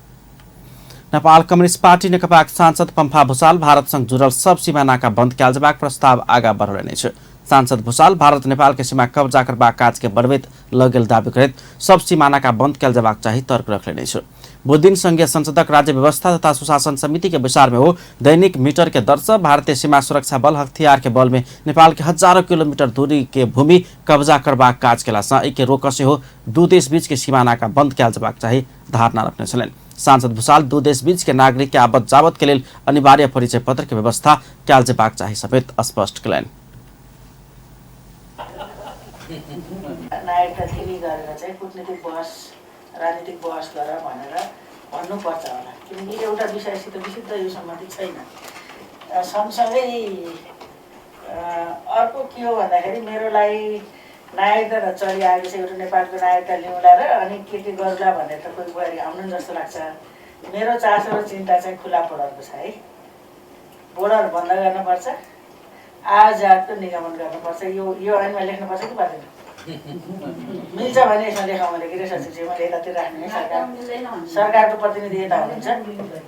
नेपाल कम्युनिस्ट पार्टी नेकपाक सांसद पम्फा भूषाल भारत संग जुड़ल सब सीमा नाका बंद कयल जेबाक प्रस्ताव आगा बढ़ौलनि अछि। सांसद भूषाल भारत नेपाल के सीमा कब्जा करबाक काज के बढ़बैत लऽ गेल दावी करैत सब सीमा नाका बंद कयल जेबाक चाही तर्क रखलनि अछि। बुधदिन संघीय संसदक राज्य व्यवस्था तथा सुशासन समिति के बैसार में वो दैनिक मीटर के दर से भारतीय सीमा सुरक्षा बल हथियार के बल में नेपाल के हजारों किलोमीटर दूरी के भूमि कब्जा करबाक काज केला सँ एहि के रोक सेहो दू देश बीच के सीमा नाका बंद कयल जेबाक चाही धारणा रखने छलनि। सांसद भूषाल दू देश बीच के नागरिक के आवत जावत के लेल अनिवार्य परिचय पत्र के व्यवस्था कयल जेबाक चाही समेत स्पष्ट कयलनि। नागरिकता दिने गरेर चाहिँ कूटनीतिक बहस, राजनीतिक बहस गर भनेर भन्नुपर्छ होला, किनकि एउटा विषयसित विशुद्ध यो सम्बन्धित छैन। सँगसँगै अर्को के हो भन्दाखेरि मेरो लागि नागरिकता त चलिआएको छ, एउटा नेपालको नागरिकता लिउँला र अनि के गरौँला भनेर त कोही बुहारी आउनु जस्तो लाग्छ। मेरो चासो र चिन्ता चाहिँ खुला बोर्डरको छ है, बोर्डर बन्द गर्नुपर्छ, आयातको निगमन गर्नुपर्छ। यो यो ऐनमा लेख्नुपर्छ कि पर्दैन? मिल्छ भने यसमा लेखौँ मैले, गृह सचिवजी मैले यतातिर राख्ने, सरकार सरकारको प्रतिनिधि यता हुनुहुन्छ।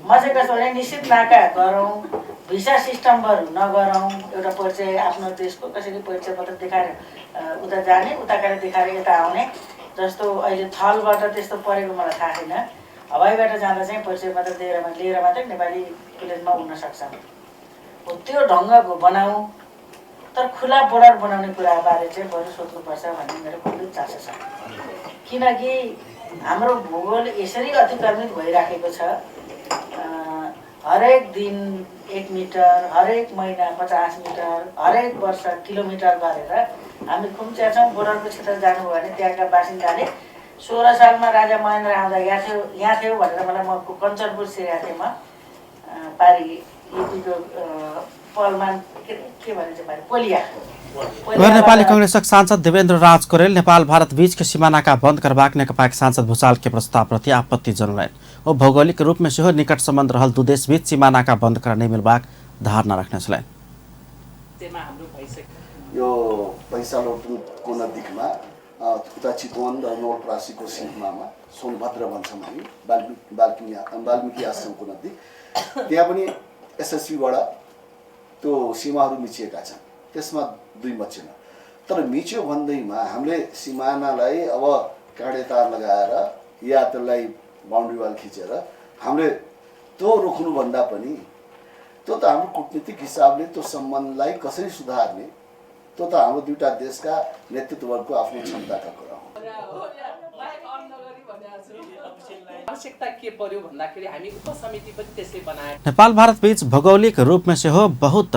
म चाहिँ कस्तो भने निश्चित नाका गरौँ, भिसा सिस्टम बरु नगरौँ, एउटा परिचय आफ्नो देशको कसरी परिचय पत्र देखाएर उता जाने, उता गएर देखाएर यता आउने, जस्तो अहिले थलबाट त्यस्तो परेको मलाई थाहा छैन। हवाईबाट जाँदा चाहिँ परिचय पत्र दिएर लिएर मात्रै नेपाली प्लेनमा उड्न सक्छ, हो त्यो ढङ्गको बनाऊ। तर खुला बोर्डर बनाउने कुराबारे चाहिँ बरु सोध्नुपर्छ भन्ने मेरो गम्भीर चासो छ, किनकि हाम्रो भूगोल यसरी अतिक्रमित भइराखेको छ। हरेक दिन 1 मिटर, हरेक महिना 50 मिटर, हरेक वर्ष किलोमिटर गरेर हामी खुम्चिया छौँ। बोर्डरको क्षेत्र जानुभयो भने त्यहाँका बासिन्दाले 16 सालमा राजा महेन्द्र आउँदा यहाँ थियो भनेर मलाई, म कञ्चनपुर छिरेको थिएँ, म पारी युपीको पलमान के भनिन्छ पारी पोलिया। नेपाली कांग्रेसक सांसद देवेन्द्र राज कोरेल नेपाल भारत बीच के सीमा नाका बंद करबाक नेकपाक सांसद भूषाल के प्रस्ताव प्रति आपत्ति जनौलनि। ओ भौगोलिक रूप में सेहो निकट सम्बन्ध रहल दू देश बीच सीमा नाका बंद कर नहि मिलबाक धारणा रखने छलनि। यो पैसालोटको नजिकमा उता चितवन र नवलपरासीको सीमामा सोनभद्र भन्छौँ हामी, वाल्मीकि आश्रमको नजिक, त्यहाँ पनि एसएसबीबाट त्यो सीमाहरू मिचिएका छन्, त्यसमा दुई मत छैन। तर मिच्यो भन्दैमा हामीले सिमानालाई अब काँडे तार लगाएर या त्यसलाई बााउन्ड्री वाल खिचेर हामीले त्यो रोक्नुभन्दा पनि त्यो त हाम्रो कूटनीतिक हिसाबले त्यो सम्बन्धलाई कसरी सुधार्ने, त्यो त हाम्रो दुईटा देशका नेतृत्वहरूको आफ्नो क्षमताका कुरा हो। नेपाल भारत बीच भौगोलिक रूप में सेहो बहुत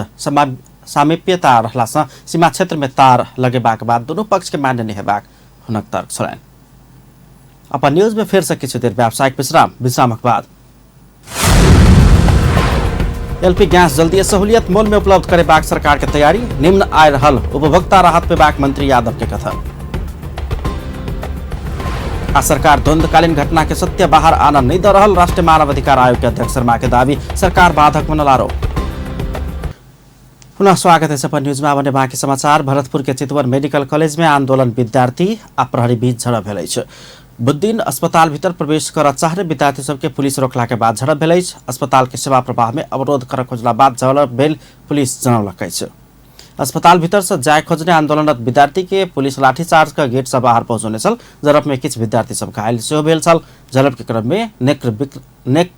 सामीप्यता रहला सँ सीमा क्षेत्र में तार लगेबाक बाद दुनू पक्ष के मान्य नहि हेबाक हुनक तर्क छलनि। अपन न्यूज में फेर से किछु देर व्यावसायिक विश्राम, विश्रामक बाद एलपी गैस जल्दी सहूलियत मोल में उपलब्ध करेबाक सरकार के तैयारी, निम्न आय रहल उपभोक्ता राहत पेबाक मंत्री यादव के कथन। आ सरकार द्वंद्वकालीन घटना के सत्य बाहर आना नहीं द रहल राष्ट्रीय मानवाधिकार आयोग के अध्यक्ष शर्मा के दावी, सरकार बाधक बनल आरोप। पुनः स्वागत है सपन न्यूज में। आबने बाँकी समाचार। भरतपुर के चितवन मेडिकल कॉलेज में आंदोलन विद्यार्थी आ प्रहरी बीच झड़प भेल अछि। बुधदिन अस्पताल भीतर प्रवेश कर चाहने विद्यार्थी सबके पुलिस रोकला के बाद झड़प भेल अछि। अस्पताल के सेवा प्रवाह में अवरोध कर खोजला बाद झड़प भेल पुलिस जनौलक अछि। अस्पताल भीतर से जाय खोजने आंदोलनरत विद्यार्थी के पुलिस लाठीचार्ज क गेट से बाहर पहुंचौने छल। झड़प में किछु विद्यार्थी सब घायल सेहो भेल छल। झड़प के क्रम में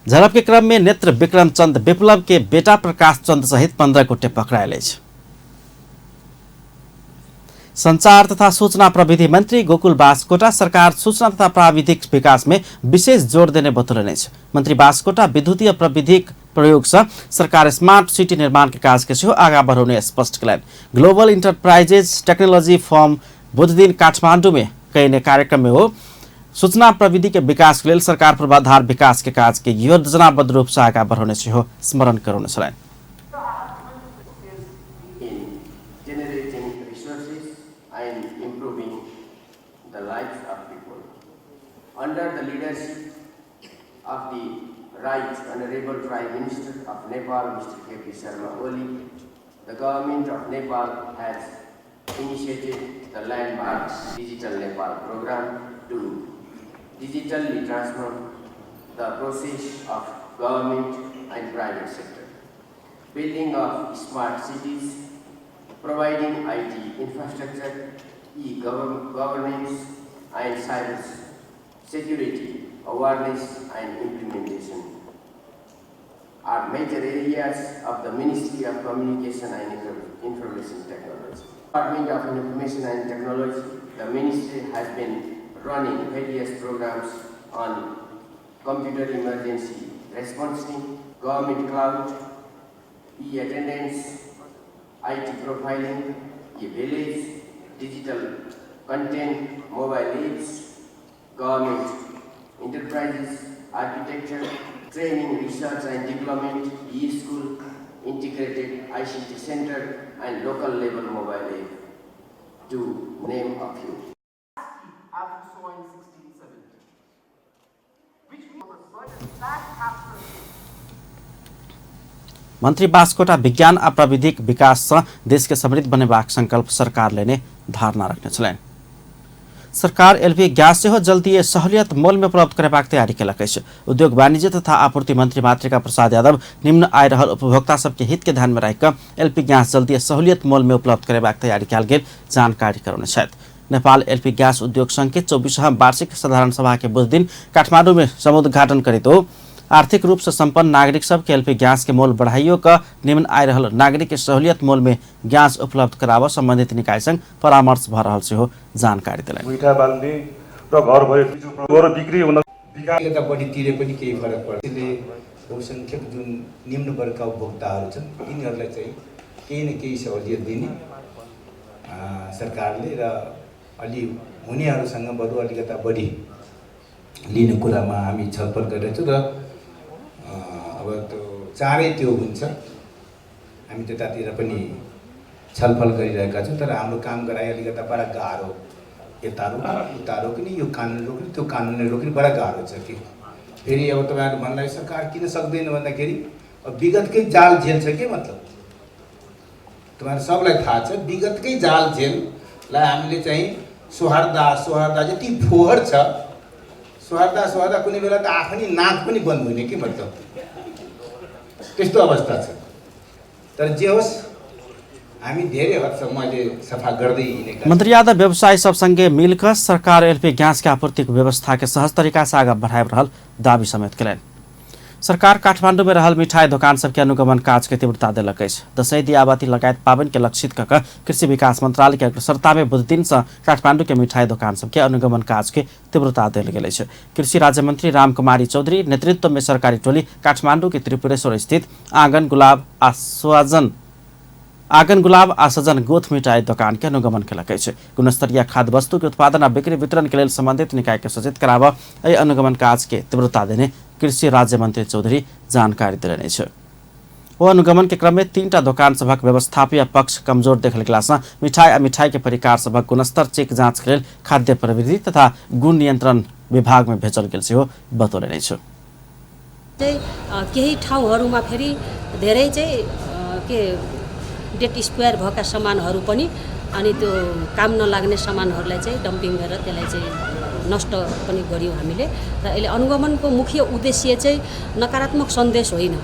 झड़प के क्रम में नेत्र विक्रम चंद विप्लव के बेटा प्रकाश चंद सहित 15 गोटे पकड़ायल अछि। संचार तथा सूचना प्रविधि मंत्री गोकुल बास्कोटा सरकार सूचना तथा प्राविधिक विकास में विशेष जोर देने बतौलनि अछि। मंत्री बास्कोटा विद्युतीय प्रविधिक प्रयोग से सरकार स्मार्ट सिटी निर्माण के काज के सेहो आगा बढ़ौने स्पष्ट कयलनि। ग्लोबल इंटरप्राइजेज टेक्नोलॉजी फर्म बुधदिन काठमांडू में कयने कार्यक्रम में हो सूचना प्रविधि के विकास के लेल सरकार पूर्वाधार विकास के काज के योजनाबद्ध रूप से आगा बढ़ौने सेहो स्मरण करौने छलनि। Generating resources and improving the lives of people. Under the leadership of the Right Honorable Prime Minister of Nepal, Mr. K.P. Sharma Oli, the government of Nepal has initiated the landmark Digital Nepal program to digitally transform the process of government and private sector, building of smart cities, providing IT infrastructure, e-governance and cyber security awareness and implementation are major areas of the Ministry of Communication and Information Technology. Department of Information and Technology, the ministry has been running various programs on computer emergency response team, government cloud, e-attendance, IT profiling, e-village, digital content, mobile apps, government enterprises, architecture, training, research and development, e-school, integrated ICT center and local level mobile app, to name a few. After 1670, which means a certain black after मंत्री बास्कोटा विज्ञान आ प्राविधिक विकास से देश के समृद्ध बनेबाक संकल्प सरकार लेने धारणा रखने छलनि। सरकार एलपी गैस सेहो जल्दीए सहूलियत मोल में उपलब्ध करेबाक तैयारी केलक अछि। उद्योग वाणिज्य तथा आपूर्ति मंत्री मातृका प्रसाद यादव निम्न आय रहल उपभोक्ता सबके हित के ध्यान में राखि कऽ एलपी गैस जल्दीए सहूलियत मोल में उपलब्ध करेबाक तैयारी कयल गेल जानकारी करौने छथि। नेपाल एलपी गैस उद्योग संघ के 24वां वार्षिक साधारण सभा के बुधदिन काठमांडू में समुद्घाटन करैत ओ आर्थिक रूप से संपन्न नागरिक सबके एलपी गैस के मोल बढ़ाइयो क निम्न आय रहल नागरिक के सहूलियत मोल में गैस उपलब्ध कराबऽ संबंधित निकाय संग परामर्श भ रहल सेहो जानकारी देलनि। गुइठा बाल्ने र घरभरि बिक्री हुन यता बढी तिरे पनि केही फरक पर्छ। त्यसले बहुसङ्ख्यक जुन निम्न वर्गका उपभोक्ताहरू छन् तिनीहरूलाई चाहिँ केही न केही सहुलियत दिने सरकारले र अलि हुनेहरूसँग बरु अलिकता बढी लिने कुरामा हामी छलफल गरिरहेछौँ र अब त्यो चाँडै त्यो हुन्छ, हामी त्यतातिर पनि छलफल गरिरहेका छौँ। तर हाम्रो काम गराइ अलिकता बडा गाह्रो, यता रोक्ने उता रोक्ने, यो कानुन रोक्ने त्यो कानुनले रोक्ने बडा गाह्रो छ कि फेरि अब तपाईँहरू भन्दाखेरि सरकार किन सक्दैन भन्दाखेरि अब विगतकै जाल झेल छ के, मतलब तपाईँहरू सबलाई थाहा छ विगतकै जाल झेललाई हामीले चाहिँ सोहार्दा सोहार्दा जति फोहोर छ सोहार्दा सोहार्दा कुनै बेला त आफ्नै नाक पनि बन्द हुने के, मतलब त्यस्तो अवस्था छ। तर जे होस् हामी धेरै हदसम्म अहिले सफा गर्दै हिँडेका। मंत्री यादव व्यवसायी सब संगे मिलकर सरकार एलपी गैस के आपूर्ति के व्यवस्था के सहज तरीका से आगा बढ़ाए रहल दावी समेत कयलनि। सरकार काठमांडू में रहल मिठाई दोकान सबके अनुगमन काज के तीव्रता देलक अछि। दसैँ दियाबाती लगायत पाबनि के लक्षित कऽ कऽ कृषि विकास मंत्रालय के अग्रसरता में बुधदिन से काठमांडू के मिठाई दोकान सबके अनुगमन काज के तीव्रता देल गेल अछि। कृषि राज्य मंत्री राम कुमारी चौधरी नेतृत्व में सरकारी टोली काठमांडू के त्रिपुरेश्वर स्थित आंगन गुलाब आ सजन गोथ मिठाई दोकान के अनुगमन केलक अछि। गुणस्तरीय खाद्य वस्तु के उत्पादन आ बिक्री वितरण के लेल संबंधित निकाय के सचेत कराबऽ एहि अनुगमन काज के तीव्रता देने कृषि राज्य मंत्री चौधरी जानकारी देलनि अछि। ओ अनुगमन के क्रम में 3टा दोकान सभक व्यवस्थापीय पक्ष कमजोर देखल गेला सँ मिठाई आ मिठाई के परिकार सभक गुणस्तर चेक जाँच के लेल खाद्य प्रविधि तथा गुण नियंत्रण विभाग में भेजल गेल सेहो बतौलनि अछि। चाहिँ केही ठाउँहरूमा फेरि धेरै चाहिँ के डेट स्क्वायर भएका सामानहरू पनि अनि त्यो काम नलाग्ने सामानहरूलाई चाहिँ डम्पिङ गरेर त्यसलाई चाहिँ नष्ट पनि गर्यौँ हामीले। र अहिले अनुगमनको मुख्य उद्देश्य चाहिँ नकारात्मक सन्देश होइन,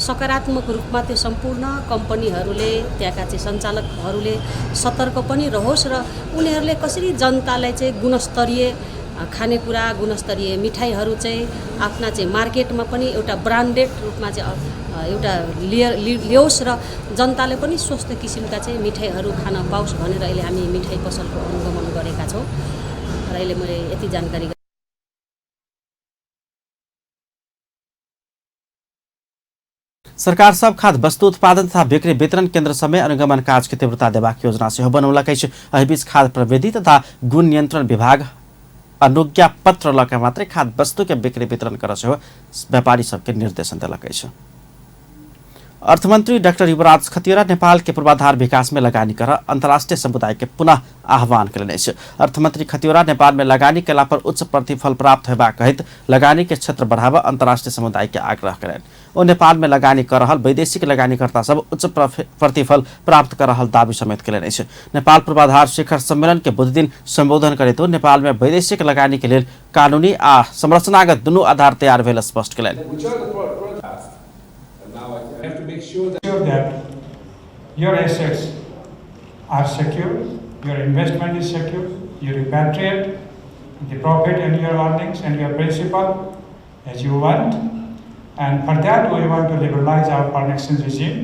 सकारात्मक रूपमा त्यो सम्पूर्ण कम्पनीहरूले त्यहाँका चाहिँ सञ्चालकहरूले सतर्क पनि रहोस् र उनीहरूले कसरी जनतालाई चाहिँ गुणस्तरीय खानेकुरा, गुणस्तरीय मिठाईहरू चाहिँ आफ्ना चाहिँ मार्केटमा पनि एउटा ब्रान्डेड रूपमा चाहिँ एउटा ल्याओस् र जनताले पनि स्वस्थ किसिमका चाहिँ मिठाईहरू खान पाओस् भनेर अहिले हामी मिठाई पसलको अनुगमन गरेका छौँ। र अहिले मैले यति जानकारी। सरकार सब खाद्य वस्तु उत्पादन तथा बिक्री वितरण केन्द्र समय अनुगमन काज के तीव्रता देबाक योजना सेहो बनौलक अछि। एहिबीच खाद्य प्रविधि तथा गुण नियन्त्रण विभाग अनुज्ञा पत्र लऽ के मात्रै खाद्य वस्तु के बिक्री वितरण कर सेहो व्यापारी सबके निर्देशन देलक अछि। अर्थमंत्री डाक्टर युवराज खतिवड़ा नेपाल के पूर्वाधार विकास में लगानी कर अंतर्राष्ट्रीय समुदाय के पुनः आह्वान कयलनि अछि। अर्थमंत्री खतिवड़ा नेपाल में लगानी कयला पर उच्च प्रतिफल प्राप्त होबाक कहैत लगानी के क्षेत्र बढ़ाबऽ अंतर्राष्ट्रीय समुदाय के आग्रह कयलनि। ओ नेपाल में लगानी कर रहल वैदेशिक लगानीकर्ता सब उच्च प्रतिफल प्राप्त कर रहल दावी समेत कयलनि अछि। नेपाल पूर्वाधार शिखर सम्मेलन के बुधदिन संबोधन करैत ओ नेपाल में वैदेशिक लगानी के लेल कानूनी आ संरचनागत दुनू आधार तैयार भेल स्पष्ट कयलनि। Have to make sure that your assets are secure, your investment is secure, you repatriate the profit and your earnings and your principal as you want. And for that we want to liberalize our foreign exchange regime.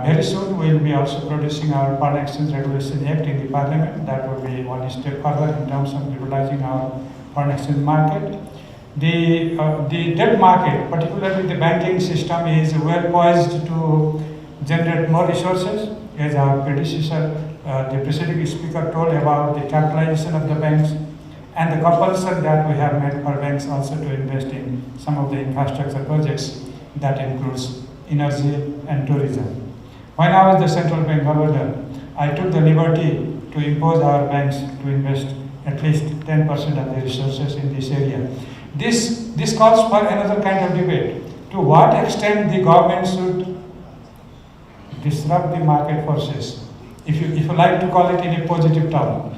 Very soon we will be also producing our Foreign Exchange Regulation Act in the Parliament. That will be one step further in terms of liberalizing our foreign exchange market. The debt market, particularly the banking system, is well poised to generate more resources, as our predecessor, the preceding speaker, told about the capitalization of the banks and the compulsion that we have made for banks also to invest in some of the infrastructure projects that includes energy and tourism. When I was the central bank governor, I took the liberty to impose our banks to invest at least 10% of the resources in this area. This calls for another kind of debate. To what extent the government should disrupt the market forces, if you like to call it in a positive term.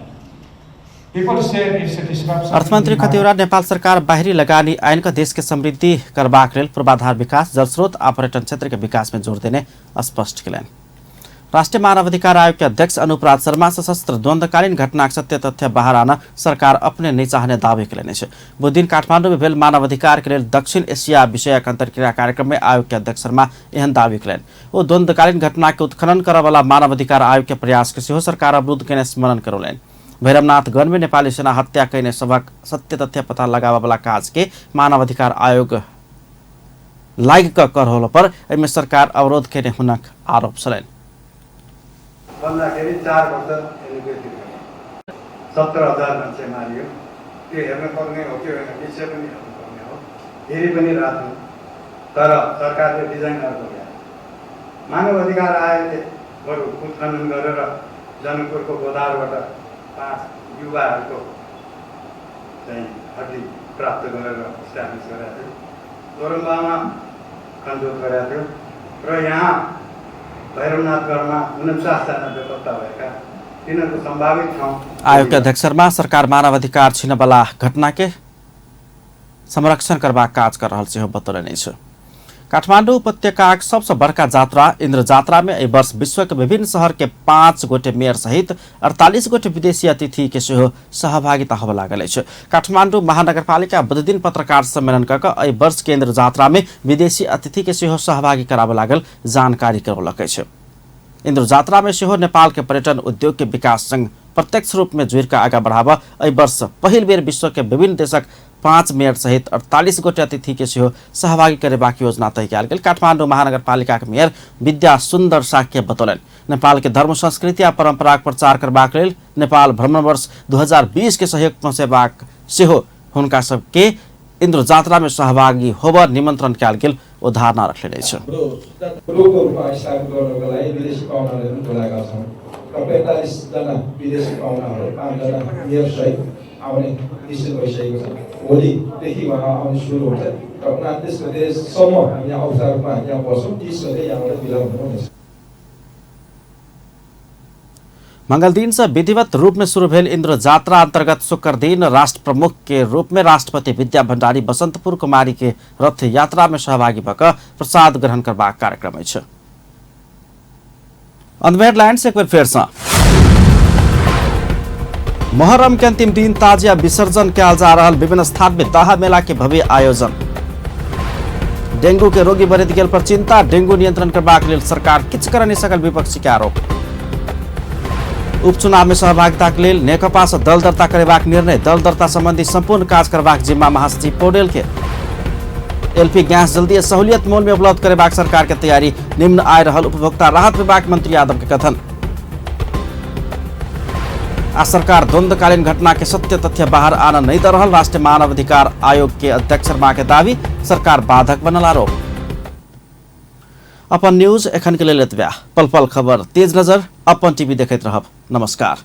People say it's a disruption. अर्थमंत्री खतिवड़ा नेपाल सरकार बाहरी लगानी आइन का देश के समृद्धि करबाक लेल पूर्वाधार विकास, जलस्रोत आ पर्यटन क्षेत्र के विकास में जोर देने स्पष्ट कयलनि। राष्ट्रीय मानवाधिकार आयोग के अध्यक्ष अनुपराज शर्मा सशस्त्र द्वंद्वकालीन घटनाक सत्य तथ्य बाहर आना सरकार अपने नहीं चाहने दावी कयलनि अछि। बुधदिन काठमांडू में भेल मानवाधिकार के लेल दक्षिण एशिया विषयक अंतर्क्रिया कार्यक्रम में आयोग के अध्यक्ष शर्मा एहन दावी कयलनि। ओ द्वंद्वकालीन घटना के उत्खनन करऽवला मानवाधिकार आयोग के प्रयास के सेहो सरकार अवरुद्ध कयने स्मरण करौलनि। भैरवनाथ गण में नेपाली सेना हत्या कयने सभक सत्य तथ्य पता लगाबऽवला काज के मानवाधिकार आयोग लागि कऽ कर पर एहिमे सरकार अवरोध कयने हुनक आरोप छलनि। भन्दाखेरि 4 वर्ष 17,000 मान्छे मारियो, त्यो हेर्न पर्ने हो कि होइन, विषय पनि हेर्नु पर्ने हो, फेरि पनि राख्नु। तर सरकारले डिजाइन अर्को ल्यायो। मानव अधिकार आयोगले बरु उत्खनन गरेर जनकपुरको गोदारबाट 5 युवाहरूको चाहिँ हड्डी प्राप्त गरेर इस्टाब्लिस गरेको थियो, तोरम्बामा खनजोत गरेको थियो र यहाँ भैरवनाथगढमा 49 जना बेपत्ता भएका तिनीहरूको सम्भावित ठाउँ। आयोग के अध्यक्ष शर्मा सरकार मानवाधिकार छिनबला घटना के संरक्षण करबाक काज कर रहल सेहो बतौलनि अछि। काठमांडू उपत्यकाक सबसँ बड़का जात्रा इंद्र जात्रा में एहि वर्ष विश्व के विभिन्न शहर के 5 गोटे मेयर सहित 48 गोटे विदेशी अतिथि के सेहो सहभागिता होबय लागल अछि। काठमांडू महानगरपालिका बुधदिन पत्रकार सम्मेलन कऽ कऽ एहि वर्ष के इंद्र जात्रा में विदेशी अतिथि के सेहो सहभागी कराबय लागल जानकारी करौलक अछि। इंद्र जात्रा में सेहो नेपाल के पर्यटन उद्योग के विकास संग प्रत्यक्ष रूप में जुड़ि कऽ आगाँ बढ़ाबऽ एहि वर्ष पहिल बेर विश्व के विभिन्न देशक 5 मेयर सहित 48 गोटे अतिथि के सेहो सहभागी करेबाक योजना तय कयल गेल काठमांडू महानगरपालिकाक मेयर विद्या सुन्दर शाक्य बतौलनि। नेपाल के धर्म, संस्कृति आ परंपराक प्रचार करबाक लेल नेपाल भ्रमण वर्ष 2020 के सहयोग पहुँचेबाक सेहो हुनका सबके इंद्र जात्रा में सहभागी होबऽ निमंत्रण कयल गेल ओ धारणा रखलनि अछि। रोगको रूपमा स्थापित गर्नको लागि विदेशी पाहुनाहरू पनि बोलाएका छौँ र 45 जना विदेशी पाहुनाहरू 5 जना मेयर सहित आउने निश्चित भइसकेको छ। भोलिदेखि उहाँ आउने सुरु हुन्छ। र 29 गतेसम्म हामी यहाँ औपचारिक रूपमा यहाँ बस्छौँ। 30 गते यहाँबाट बिदा हुनुहुनेछ। मंगल दिन से विधिवत रूप में शुरू भेल इंद्र जात्रा अंतर्गत शुक्र दिन राष्ट्र प्रमुख के रूप में राष्ट्रपति विद्या भंडारी बसंतपुर कुमारी के रथ यात्रा में सहभागी भऽ कऽ प्रसाद ग्रहण करबाक कार्यक्रम अछि। अंत में हेडलाइंस एक बेर फेर सँ। मोहर्रम के अंतिम दिन ताजिया विसर्जन कयल जा रहल विभिन्न स्थान में दाहा मेला के भव्य आयोजन। डेंगू के रोगी बढ़ैत गेल पर चिंता, डेंगू नियंत्रण करबाक लेल सरकार किछु कर नहि सकल विपक्षी के आरोप। उपचुनाव में सहभागिता के लेल नेकपा से दल दर्ता करेबाक निर्णय, दल दर्ता संबंधी संपूर्ण काज करबाक जिम्मा महासचिव पौडेल के। एलपी गैस जल्दी सहूलियत मोल में उपलब्ध करेबाक सरकार के तैयारी, निम्न आय रहल उपभोक्ता राहत विभाग मंत्री यादव के कथन। आ सरकार द्वंद्वकालीन घटना के सत्य तथ्य बाहर आना नहीं दऽ रहल, राष्ट्रीय मानवाधिकार आयोग के अध्यक्ष शर्मा के दावी, सरकार बाधक बनल आरोप। अपन न्यूज एखन के लेल एतबे। पल पल खबर तेज नजर अपन टीवी देखैत रहब। नमस्कार।